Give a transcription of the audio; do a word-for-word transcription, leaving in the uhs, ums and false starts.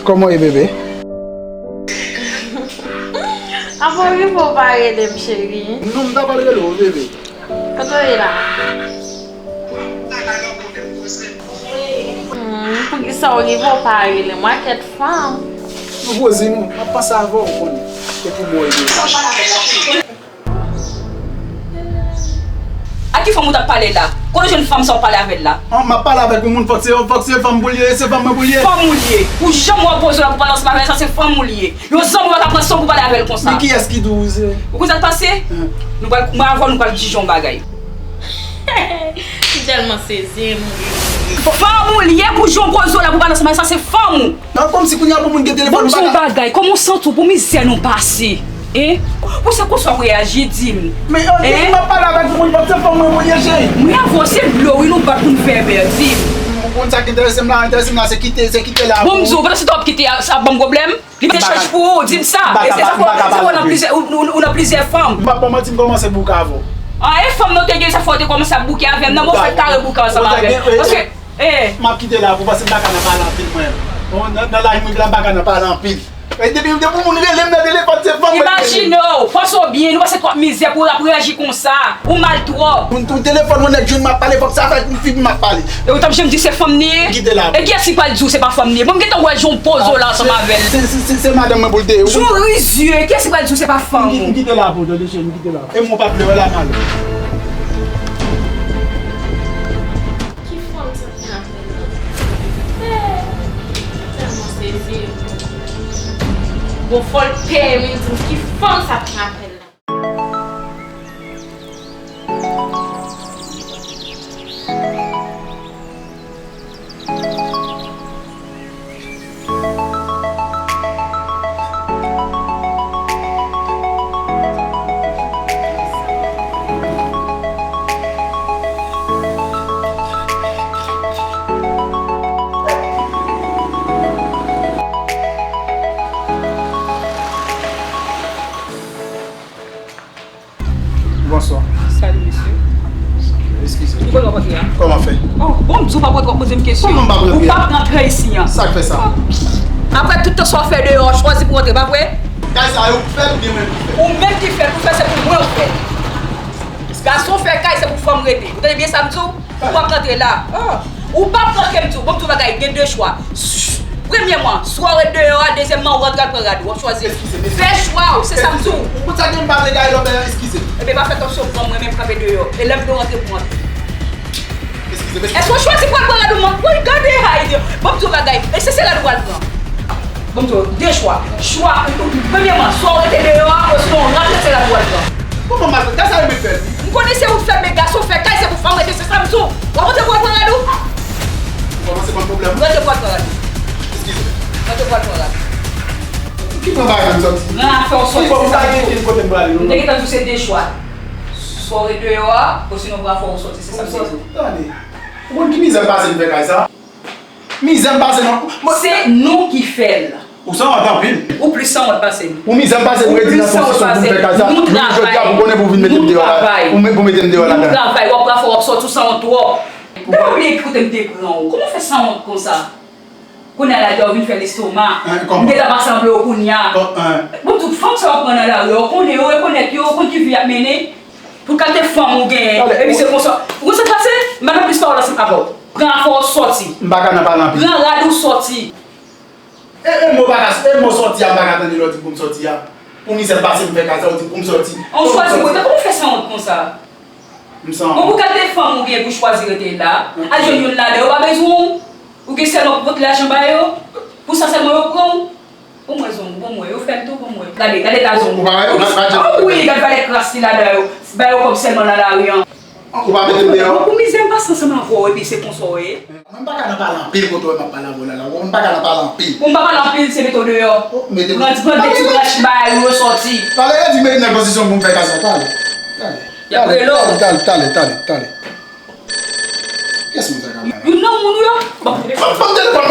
Kòman w ye, bebe? Avan w rive, w pa rele m, cheri. Non, m ta pral rele w, bebe. Kote w ye la? Hmm, poukisa w rive, w pa rele m? Wa kèt fanm. Nou poze nou, m ap panse avè w, ou konnen. Se pou mwen, bebe. A ki fanm ou t ap pale la? Kote w jwenn fanm sa w pale avè l la? An, m ap pale avèk yon moun, fòk se, fòk se fanm pou l ye, se fanm mwen pou l ye. Fanm ou l ye? Ou janm wè w poze w la pou pale ansanm avè l, sa se fanm ou l ye. Yon zanmi w pa ka pran san pou pale avè l konsa. Men kiyès ki di w se? Ou konn sa k pase? Hen. Nou pral, mwen avè w, nou pral jije yon bagay. M tèlman sezi, m ri, m ri. Fanm ou l ye pou jan w poze w la pou pale ansanm avè l, sa se fanm ou. Nan kòmsi kounye a pou moun gen telefòn. Ban m di w yon bagay, kòman w santi w pou mizè nou pase? Hein? Pou sa konsa w reyaji, di m. Men, ok, m ap pale avèk ou, mwen, se fanm mwen, mwen, cheri. Mwen avè w, se dlo, wi, nou bat pou n fè bè, di m. Ou konn sa k enterese m la, enterese m la, se kite, se kite la. Bon, m di w, pandan se tan w ap kite a, sa ap ban m pwoblèm? Li te chèch pou ou, di m sa. E se sa fè w nan plizyè, ou, ou, ou nan plizyè fanm. M p ap ba w manti, m kòmanse bouke avè w. Ah, e fanm nan w te gen, sa fè w te kòmanse ap bouke avè m nan, men w fèk kare bouke ansanm avè m. Paske Eh! M ap kite la pou, paske m pa ka nan pale anpil, mwen. Bon, nan, nan laj mwen la, m pa ka nan pale anpil. E depi, depi moun rele m nan telefòn, se fanm mwen rele. Imajine w, panse w byen, nou pase twòp mizè pou w ap reyaji konsa. Ou mal twòp. Moun tou telefòn mwen nèk jwenn m ap pale, fòk sa fè yon fi m ap pale. E ou t ap janm di se fanm li ye? Kite la. E kiyès ki pral di w se pa fanm li ye? Bon, m gentan wè jan w poze w la ansanm avè l. Se, se, se, se madanm mwen pou l te ye. Jan w rizye, kiyès ki pral di w se pa fanm ou? M kite la pou tande cheri, m kite la. E mwen w pa vle wè la mal. Ki fanm sa ki nan apèl la? Eh, m tèlman sezi. Bon, fò l peye m, di m ki fanm sa ki nan apèl la. Bonswa. Salut, monsieur. Eskize. Ou pa rantre a? Kòman fè? Oh, bon, m di w pa rantre, w ap poze m kesyon. Kòman m p ap rantre a? Ou p ap rantre isi a. Sa k fè sa? Apre tout tan sa w fè deyò, w chwazi pou w rantre, pa vre? Kay sa yo fè oubyen mwen ki fè? Ou menm ki fè, pou fè se pou mwen ou fè. Gason fè kay, se pou fanm rete. Ou tande byen sa m di w? Ou p ap rantre la. Ah. Ou p ap rantre, m di w. Bon, m di w bagay, gen de chwa. Premyèman, swa w ret deyò a, dezyèmman, ou rantre al pran rad ou. W ap chwazi. Eskize, mesye. Fè chwa w, se sa m di w. Ou konn sa gen m pa vle gaye lòbèy an, eskize. Ebyen, pa fè kòmsi w pran mwen menm kanpe deyò. E lè m di w rantre, pou w rantre. Eskize, mesye. Èske w chwazi pou w al pran rad ou, man? Woy, gade, ha, idiot. Bon, m di w bagay. E se, se rad ou pral pran. Bon, m di w, de chwa. Chwa, premyèman, swa w rete deyò a, osinon w rantre se rad ou al pran. Kòman m al pran? Kay sa yo mèt fè l, wi. M konnen se ou k fè l, men gason fè kay, se pou fanm rete, se sa m di w. W ap rantre pou w al pran rad ou? Ou kòmanse ban m pwoblèm. Rantre pou w al pran rad ou. Eskize. Rantre pou w al pran rad ou. Ki pran bagay m sòti? Pran afè w sòti, se sa m di w. Ki kote m prale? M te gentan di w se de chwa. Swa w rete deyò a, osinon pran afè w sòti, se sa m di w. Tande. Ou konn ki mizè m pase m fè kay sa? Mizè m pase non. Se nou ki fè l. Ou sanwont anpil. Ou plis sanwont pase m. Ou mizè m pase m redi nan pozisyon pou m fè kay sa. Nou travay. Jodi a pou konnen pou vin mete m deyò la. Ou mete m deyò la. Nou travay. W ap pran afè w ap sòti, ou sanwont twòp. Ou pa bliye ki kote m te pran w. Kòman w fè sanwont konsa? Kounye a la, w vin fè lestoma. M gentan pa sanble w kounye a. Bon, tout fanm sa yo pran nan lari a, ou konnen yo, rekonèt yo, ou konn ki vi y ap mennen. Pou kalite fanm ou genyen, epi se konsa. Ou konn sa k pase? M pa nan plis pawòl ansanm avè w. Pran afè w sòti. M pa ka nan pale anpil. Pran rad ou sòti. E, e mo pa ka, e mo sòti a, m pa ka tande lè w di m pou m sòti a. Pou mizè m pase m fè kay sa, ou di m pou m sòti. An, ou chwazi kote, kòman w fè sanwont konsa? M sanwont. Bon, pou kalite fanm ou genyen pou w chwazi rete la, al jwenn youn ladan yo pa bezwen w. Ou gen sèlman pou pote lajan ba yo. Pou sa sèlman yo pran w. Bon, mwen, zong, bon, mwen, yo fè l tou, bon, mwen. Gade, gade ta zong. Ou pa wè, ou pa, pa, oh, wi, gade valè kras li ladan yo. Ba yo kòb sèlman nan lari an. Ou pa mete m deyò? Bon, pou mizè m pase ansanm avè w, epi se konsa w ye. Mwen, m pa ka nan pale anpil kote w wè m ap pale avè w la, la. Mwen, m pa ka nan pale anpil. Bon, m pa pale anpil, se mete w deyò. Oh, mete m. Pran, pran de ti branch, bay ou yo sòti. Talè, yo di m nan pozisyon pou m fè kay sa, talè. Talè. Y ap rele w. Talè, talè, talè, talè. Kiyès moun sa k ap pale? Youn nan moun ou yo. Bon, ban m telefòn